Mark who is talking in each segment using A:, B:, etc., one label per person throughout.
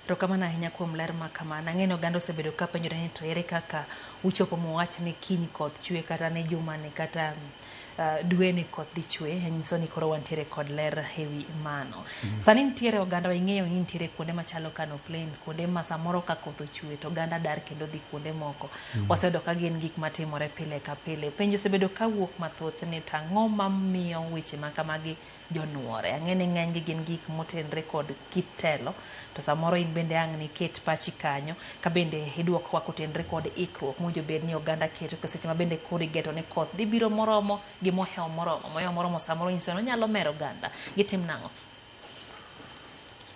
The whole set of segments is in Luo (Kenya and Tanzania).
A: Erokamano ahinya kuom ler ma kamano. Ang'e ni oganda osebedo ka penjore ni to ere kaka uchopo muwach ni kiny koth chwe kata ni jumani kata dwe ni koth dhi chwe, nyiso ni koro wantiere kod ler ewi mano. Sani nitiere oganda ing'eyo ni nitiere kuonde machalo Kano Plains, kuonde ma samoro ka koth ochwe to oganda dar kendo dhi kuonde moko. Waseyudo ka gin gik matimore pile ka pile. Penjo osebedo ka wuok mathoth ni to ang'o mamiyo weche ma kamagi jonuore. Ang'e ni ng'eny gi gin gik motenre kod kit telo, to samoro in bende ang' niket pachi kanyo, ka bende iduokowa kotenre kod ikruok mowinjo bed ni oganda keto e seche ma bende koro igeto ni koth dhi biro moromo gi mohewo moromo. Mohewo moromo samoro nyiso ni onyalo mero oganda. Gitim nang'o?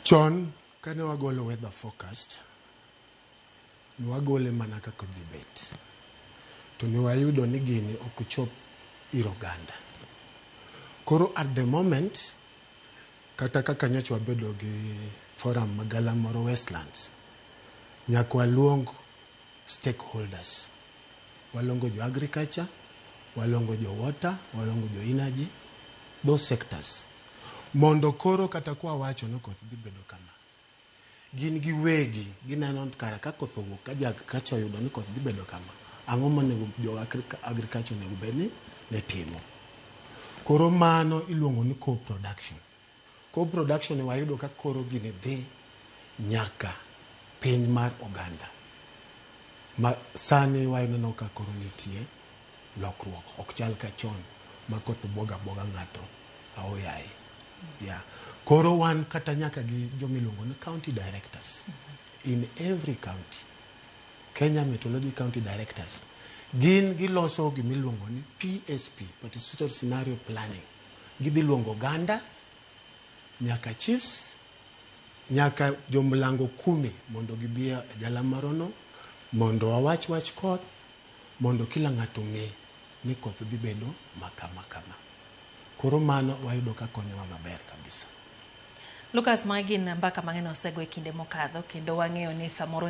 B: Chon kane wagolo weather forecast, ne wagole mana kaka odhi bet. To ne wayudo ni gini ok chop ir oganda. Koro at the moment, kata kaka nyocha wabedo gi forum magala moro Westlands, nyaka waluong stakeholders. Waluongo jo agriculture, waluongo jo water, waluongo jo energy, those sectors. Mondo koro kata kwa wacho ni koth dhi bedo kama, gin giwegi gineno kara ka koth owuok ka jo agriculture oyudo ni koth dhi bedo kama, ang'o monego jo agriculture onego bed ni ne timo. Koro mano iluongo ni co-production. Co-production wayudo ka koro gini dhi nyaka piny mar oganda. Ma sani waneno ka koro nitie lokruok, ok chal ka chon ma koth buoga buoga ng'ato aoyaye. Yeah. Koro wan kata nyaka gi jomiluongo ni county directors in every county. Kenya Meteorology County Directors. Gin giloso gimiluongo ni PSP, Participatory Scenario Planning. Gidhi luongo oganda, nyaka chiefs, nyaka jomlango kumi mondo gibi e galamorono mondo wawach wach koth mondo kila ng'ato ong'e ni koth dhi bedo ma kama kama. Koro mano wayudo ka konyowa maber kabisa.
A: Lucas, magi gin mbaka mang'eny osego e kinde mokadho kendo wang'eyo ni samoro